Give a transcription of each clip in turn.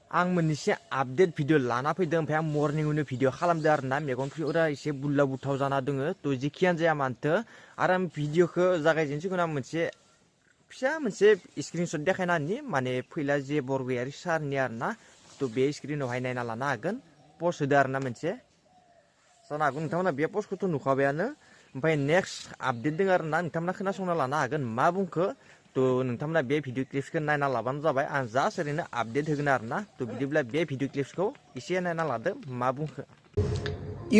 आं मोनसे update video लाना फैदों ओमफ्राय आं मर्निंआवनो भिडिअ खालामदों आरोना मेगनफोरा एसे बुल्ला बुथाव जाना दङ थ' जिखियानो जाया मानोथो आरो आं भिडिअखौ जागायजेननोसै उनाव मोनसे फिसा मोनसे स्क्रिनशट देखायना होनि माने फैला जे बरगयारि सारनि आरोना थ' बे स्क्रिनावहाय नायना लानो हागोन पस्ट होदो आरोना मोनसे जानो हागौ नोंथांमोना बे पस्टखौथ' नुखाबायानो ओमफ्राय नेक्स्ट आपडेट दङ आरोना नोंथांमोना खोनासंना लानो हागोन मा बुंखो थ' नोंथांमोना बे भिडिअ क्लिप्सखौ नायना लाबानो जाबाय आं जास्ट ओरैनो आपडेट होगोन आरोना थ' बिदिब्ला बे भिडिअ क्लिप्सखौ एसे नायना लादो मा बुंखो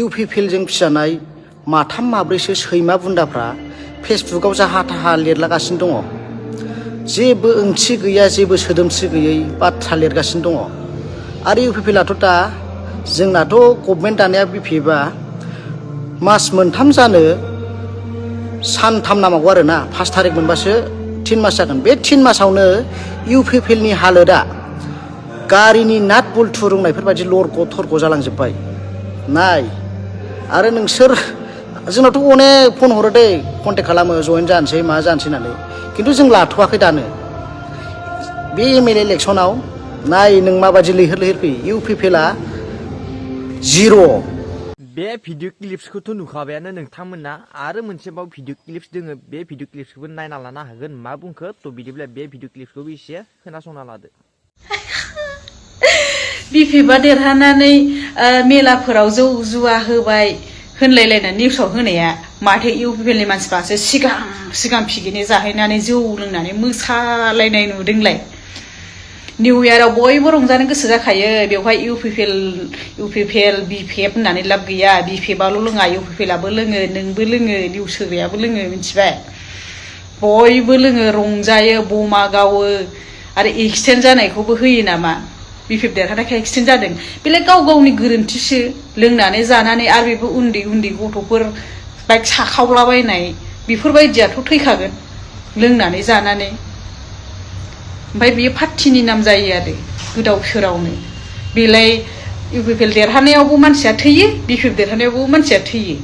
इउपिपिएलजों फिजानाय माथाम माब्रैसो सैमा बुन्दाफ्रा फेसबुकाव जाहा थाहा लिरलागासिनो दङ जेबो ओंथि गैया जेबो सोदोमस्रि गैयै बाथ्रा लिरगासिनो दङ आरो इउपिपिएलाथ' दा जोंनाथ' गभर्नमेन्ट दानाया बिपिएफआ मास मोनथाम जानो सानथाम नांबावगौ आरोना 5 थारिख मोनबासो 3 मास जागोन बे 3 मासावनो इउपिपिएलनि हालोदा गारिनि नाट बुल्टु रोंनायफोरबायदि लरग' थरग' जालांजोब्बाय नाय आरो नोंसोर जोंनावथ' अनेक फन हरो दै कन्टेक्ट खालामो जइन जानोसै मा जानोसै होननानै खिन्थु जों लाथ'वाखै दानो बे एमएलए इलेक्सनाव नाय नों माबायदि लैहोर लैहोर फैयो इउपिपिएलआ जिर' बे भिडिअ क्लिप्सखौथ' नुखाबायानो नोंथांमोना आरो मोनसेबाव भिडिअ क्लिप्स दोङो बे भिडिअ क्लिप्सखौबो नायना लानो हागोन मा बुंखो थ' बिदिब्ला बे भिडिअ क्लिप्सखौबो एसे खोनासंना लादो बिपिएफआ देरहानानै मेलाफोराव जौ जुवा होबाय होनलायलायना निउसाव होनाया माथो इउपिपिएलनि मानसिफ्रासो सिगां पिकनिक जाहैनानै जौ लोंनानै मोसालायनाय नुदोंलाय निउ इयाराव बयबो रंजानो गोसो जाखायो बेवहाय इउपिपिएल बिपिएफ होननानै लाब गैया बिपिएफआल' लोङा इउपिपिएलआबो लोङो नोंबो लोङो निउस होग्रायाबो लोङो मिथिबाय बयबो लोङो रंजायो बमा गावो आरो एक्सिडेन्ट जानायखौबो होयो नामा बिपिएफ देरहानायखाय एक्सिडेन्ट जादों बेलाय गाव गावनि गोरोन्थिसो लोंनानै जानानै आरो बेबो उन्दै उन्दै गथ'फोर बाइक साखावलाबायनाय बेफोरबायदियाथ' थैखागोन लोंनानै जानानै ओमफ्राय बेयो पार्टिनि नाम जायो आरो गोदाव सोरावनो बेलाय इउपिपिएल देरहानायावबो मानसिया थैयो बिपिएफ देरहानायावबो मानसिया थैयो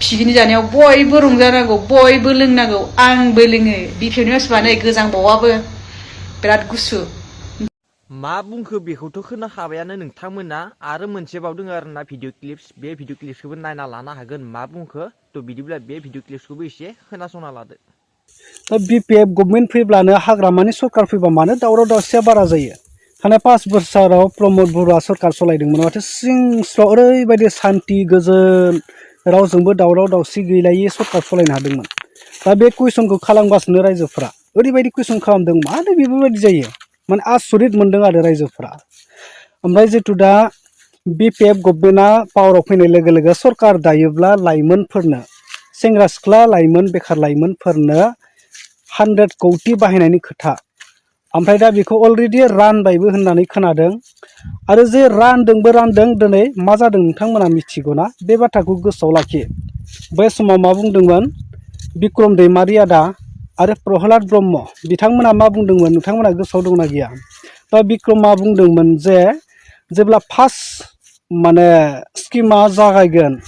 पिकनिक जानायाव बयबो रंजानांगौ बयबो लोंनांगौ आंबो लोङो बिपिएफनि मानसिफ्रा नै गोजांबावाबो बिराद गुसु मा बुंखो बेखौथ' खोनाखाबायानो नोंथांमोना आरो मोनसेबाव दङ आरोना भिडिअ क्लिप्स बे भिडिअ क्लिप्सखौबो नायना लानो हागोन मा बुंखो थ' बिदिब्ला बे भिडिअ क्लिप्सखौबो एसे खोनासंना लादो दा बिपिएफ गभर्नमेन्ट फैब्लानो हाग्रामानि सरकार फैबा मानो दावराव दावसिया बारा जायो थांनाय 5 बोसोराव प्रमद बरुवा सरकार सालायदोंमोन माथो सिं स्र' ओरैबायदि सान्ति गोजोन रावजोंबो दावराव दावसि गैलायै सरकार सालायनो हादोंमोन दा बे कुइसनखौ खालामगासिनो रायजोफोरा ओरैबायदि कुइसन खालामदों मानो बेफोरबायदि जायो माने आसरित मोनदों आरो रायजोफोरा ओमफ्राय जितु दा बिपिएफ गभर्नमेन्टआ पावाराव फैनाय लोगो लोगो सरकार दायोब्ला लाइमोनफोरनो सेंग्रा सिख्ला लाइमोन बेखार लाइमोनफोरनो 100 कौटि बाहायनायनि खोथा ओमफ्राय दा बेखौ अलरेडि रानबायबो होननानै खोनादों आरो जे रानदों दिनै मा जादों नोंथांमोना मिथिगौना बे बाथ्राखौ गोसोआव लाखि बै समाव मा बुंदोंमोन बिक्रम दैमारि आदा आरो प्रहलाद ब्रह्म बिथांमोना मा बुंदोंमोन नोंथांमोना गोसोआव दंना गैया दा बिक्रमा बुंदोंमोन जे जेब्ला फार्स्ट माने स्किमा जागायगोन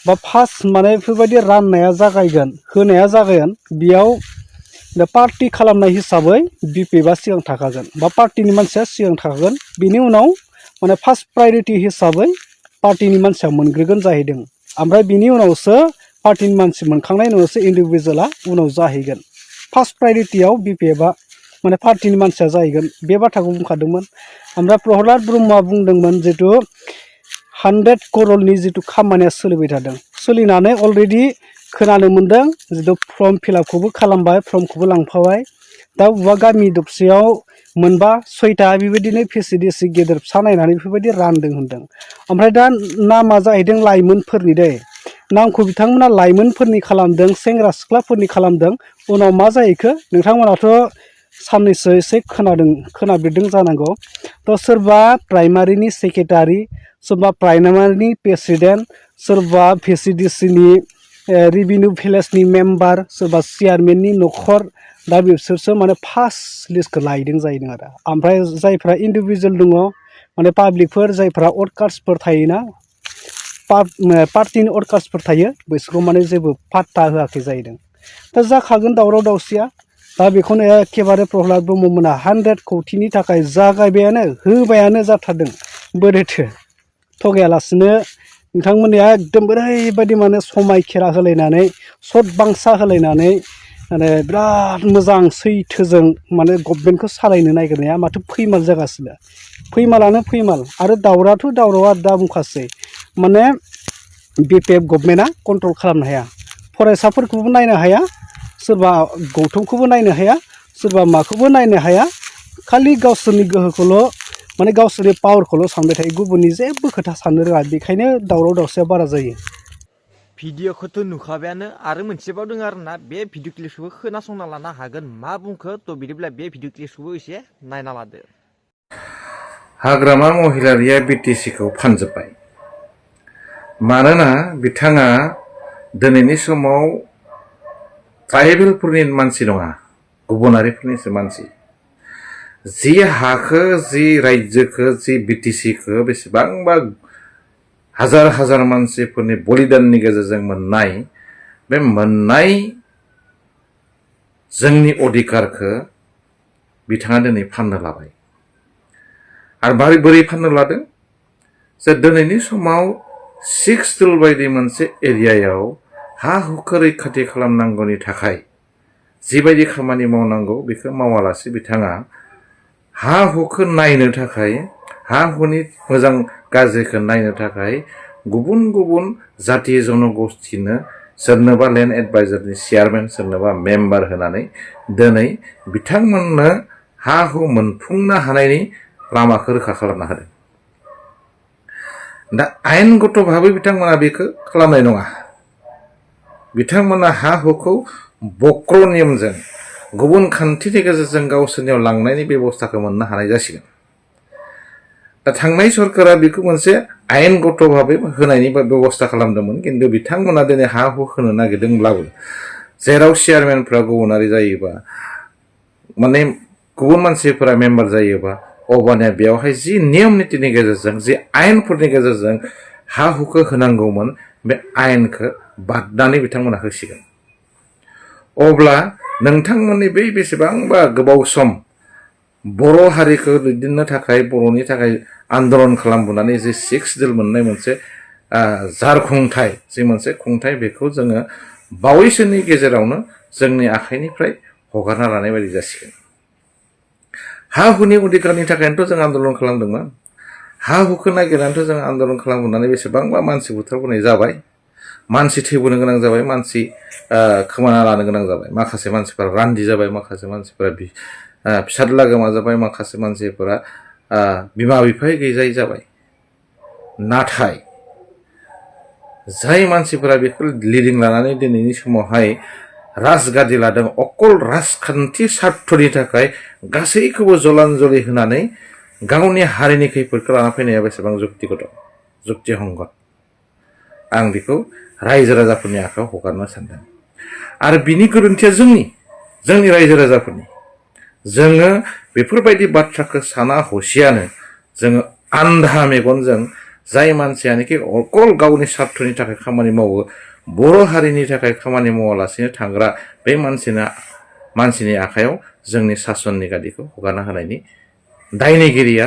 बा फार्स्ट माने बेफोरबायदि राननाया जागायगोन होनाया जागायगोन बेयाव पार्टि खालामनाय हिसाबै बिपिएफआ सिगां थाखागोन बा पार्टिनि मानसिया सिगां थाखागोन बिनि उनाव माने फार्स्ट प्रायरिटि हिसाबै पार्टिनि मानसिया मोनग्रोगोन जाहैदों ओमफ्राय बिनि उनावसो पार्टिनि मानसि मोनखांनायनि उनावसो इन्डिभिजुवेला उनाव जाहैगोन फार्स्ट प्रायरिटियाव बिपिएफआ माने पार्टिनि मानसिया जाहैगोन बे बाथ्राखौ बुंखादोंमोन ओमफ्राय प्रहलाद ब्रह्मआ बुंदोंमोन जितु 100 करोड़नि जितु खामानिया सोलिबाय थादों सोलिनानै अलरेडि खोनानो मोन्दों जितु फर्म फिलआपखौबो खालामबाय फर्मखौबो लांफाबाय दा बबेबा गामि दबसेयाव मोनबा 6टा बेबायदिनो फेसिलिटि गेदेर फिसा नायनानै बेफोरबायदि रानदों होनदों ओमफ्राय दा नामा जाहैदों लाइमोनफोरनि दै नामखौ बिथांमोना लाइमोनफोरनि खालामदों सेंग्रा सिख्लाफोरनि खालामदों उनाव मा जाहैखो नोंथांमोनाथ' साननैसो एसे खोनाबिरदों जानांगौ थ' सोरबा प्राइमारिनि सेक्रेटारि सोरबा प्राइमारिनि प्रेसिडेन्ट सोरबा भिसिडिसिनि रेभिनिउ भिलेजनि मेम्बार सोरबा चेयारमेननि न'खर दा बिसोरसो माने फार्स्ट लिस्टखौ लायदों जाहैदों आरो ओमफ्राय जायफ्रा इन्डिभिजुवेल दङ माने पाब्लिकफोर जायफ्रा वोट कार्ड्सफोर थायोना पार्टिनि वोट कार्ड्सफोर थायो बिसोरखौ माने जेबो पात्ता होआखै जाहैदों दा जाखागोन दावराव दावसिया दा बेखौनो एखेबारे प्रह्लाद ब्रह्ममोना 100 कौटिनि थाखाय जागायबायानो होबायानो जाथारदों बोरैथो थगायालासिनो नोंथांमोननिया एकदम ओरैबायदि माने समायखेरा होलायनानै सत बांसा होलायनानै माने बिराद मोजां सैथोजों माने गभर्नमेन्टखौ सालायनो नागिरनाया माथो फैमाल जागासिनो फैमालानो फैमाल आरो दावराथ' दावरावआ दा बुंखासै माने बिपिएफ गभर्नमेन्टआ कन्ट्रल खालामनो हाया फरायसाफोरखौबो नायनो हाया सोरबा गौथुमखौबो नायनो हाया सोरबा माखौबो नायनो हाया खालि गावसोरनि गोहोखौल' माने गावसोरनि पावारखौल' सानबाय थायो गुबुननि जेबो खोथा साननो रोङा बेखायनो दावराव दावसिया बारा जायो भिडिअखौथ' नुखाबायानो आरो मोनसेबाव दङ आरोना बे भिडिअ क्लिपखौबो खोनासंना लानो हागोन मा बुंखो थ' बिदिब्ला बे भिडिअ क्लिपखौबो एसे नायना लादो हाग्रामा महिलारिया बिटिसिखौ फानजोब्बाय मानोना बिथाङा दिनैनि समाव ट्राइबेलफोरनि मानसि नङा गुबुनारिफोरनिसो मानसि जि हाखौ जि रायजोखौ जि बिटिसिखौ बेसेबांबा हाजार हाजार मानसिफोरनि बलिदाननि गेजेरजों मोननाय बे मोननाय जोंनि अधिकारखौ बिथाङा दिनै फाननो लाबाय आरो बोरै फाननो लादों जे दिनैनि समाव 6 दुल बायदि मोनसे एरियायाव हा हुखौ रैखाथि खालामनांगौनि थाखाय जिबायदि खामानि मावनांगौ बेखौ मावालासे बिथाङा हा हुखौ नायनो थाखाय हा हुनि मोजां गाज्रिखौ नायनो थाखाय गुबुन गुबुन जाति जनगोष्ठीनो सोरनोबा लेन्ड एडभाइजारनि चेयारमेन सोरनोबा मेम्बार होनानै दिनै बिथांमोननो हा हु मोनफुंनो हानायनि लामाखौ रोखा खालामना होदों दा आयेनगत भाबै बिथांमोना बेखौ खालामनाय नङा बिथांमोना हा हुखौ बक्र नियमजों गुबुन खान्थिनि गेजेरजों गावसोरनियाव लांनायनि बेबस्थाखौ मोननो हानाय जासिगोन दा थांनाय सरकारा बेखौ मोनसे आयेनगत भाबै होनायनि बेबस्था खालामदोंमोन खिन्थु बिथांमोना दिनै हा हु होनो नागिरदोंब्लाबो जेराव चेयारमेनफ्रा गुबुनारि जायोबा माने गुबुन मानसिफोरा मेम्बार जायोबा अबानिया बेवहाय जि नियम नितिनि गेजेरजों जि आयेनफोरनि गेजेरजों हा हुखौ होनांगौमोन बे आयेनखौ बादनानै बिथांमोना होसिगोन अब्ला नोंथांमोननि बै बेसेबांबा गोबाव सम बर' हारिखौ दैदेननो थाखाय बर'नि थाखाय आन्दलन खालामबोनानै जे 6 दुल मोननाय मोनसे जारखुंथाय जि मोनसे खुंथाय बेखौ जोङो बावैसोनि गेजेरावनो जोंनि आखाइनिफ्राय हगारना लानाय बायदि जासिगोन हा हुनि अधिकारनि थाखायनोथ' जों आन्दलन खालामदोंमोन हा हुखौ नागिरनानैथ' जों आन्दलन खालामबोनानै बेसेबांबा मानसि बुथारबोनाय जाबाय मानसि थैबोनो गोनां जाबाय मानसि खोमाना लानो गोनां जाबाय माखासे मानसिफोरा रान्दि जाबाय माखासे मानसिफोरा फिसाज्ला गोमा जाबाय माखासे मानसिफोरा बिमा बिफा गैजायै जाबाय नाथाय जाय मानसिफोरा बेखौ लिडिं लानानै दिनैनि समावहाय राजगादि लादों अकल राजखान्थि स्वार्थनि थाखाय गासैखौबो जलान्जलि होनानै गावनि हारिनि खैफोदखौ लाना फैनाया बेसेबां जुक्तिगत जुक्तिहंगत आं बेखौ रायजो राजाफोरनि आखायाव हगारनो सानदों आरो बिनि गोरोन्थिया जोंनि रायजो राजाफोरनि जोङो बेफोरबायदि बाथ्राखौ साना हसियानो जोङो आन्धा मेगनजों जाय मानसियानोखि अकल गावनि स्वार्थनि थाखाय खामानि मावो बर' हारिनि थाखाय खामानि मावालासिनो थांग्रा बे मानसिनि आखायाव जोंनि सासननि गादिखौ हगारना होनायनि दायनिगिरिया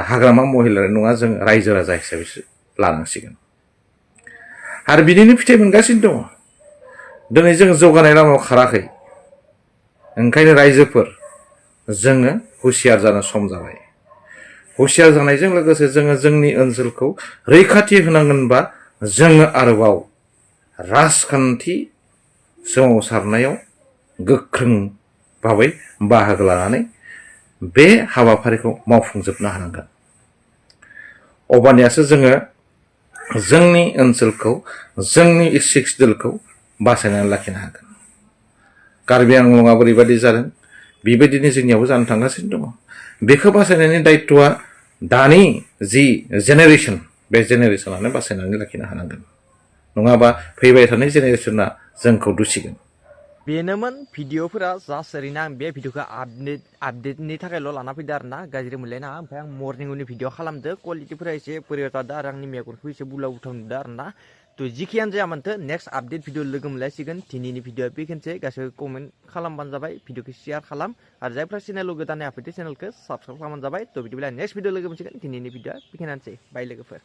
हाग्रामा महिलारि नङा जों रायजो राजा हिसाबैसो लानांसिगोन आरो बिदिनो फिथाइ मोनगासिनो दङ दिनै जों जौगानाय लामायाव खाराखै ओंखायनो रायजोफोर जोङो हुसियार जानो सम जाबाय हुसियार जानायजों लोगोसे जोङो जोंनि ओनसोलखौ रैखाथि होनांगोनबा जोङो आरोबाव राजखान्थि सोमावसारनायाव गोख्रों भाबै बाहागो लानानै बे हाबाफारिखौ मावफुंजोबनो हानांगोन अबानियासो जोङो जोंनि ओनसोलखौ जोंनि 6 दुलखौ बासायनानै लाखिनो हागोन कार्बि आंलंआ बोरैबादि जादों बेबायदिनो जोंनियावबो जानो थांगासिनो दङ बेखौ बासायनायनि दायित्वआ दानि जि जेनेरेसन बे जेनेरेसनानो बासायनानै लाखिनो हानांगोन नङाबा फैबाय थानाय जेनेरेसना जोंखौ दुसिगोन बेनोमोन भिडिअफोरा जास्ट ओरैनो आं बे भिडिअखौ आपडेटनि थाखायल' लाना फैदो आरो ना गाज्रि मोनलायनाङा ओमफ्राय आं मर्निंनि भिडिअ खालामदो क्वालिटिफोरा एसे बोरैबा जादों आरो आंनि मेगनखौ एसे बुला बुथाव नुदों आरो ना तो जिखियानो जाया मानथो नेक्स्ट आपडेट भिडिअ लोगो मोनलायसिगोन दिनैनि भिडिअआ बेखिनिसै गासैबो कमेन्ट खालामबानो जाबाय भिडिअखौ शेयार खालाम आरो जायफ्रा चेनेलाव गोदानै हाबफैदो चेनेलखौ साबस्क्राइब खालामबानो जाबाय तो बिदिब्ला नेक्स्ट भिडिअ लोगो मोनसिगोन दिनैनि भिडिअआ बेखिनियानोसै बाय लोगोफोर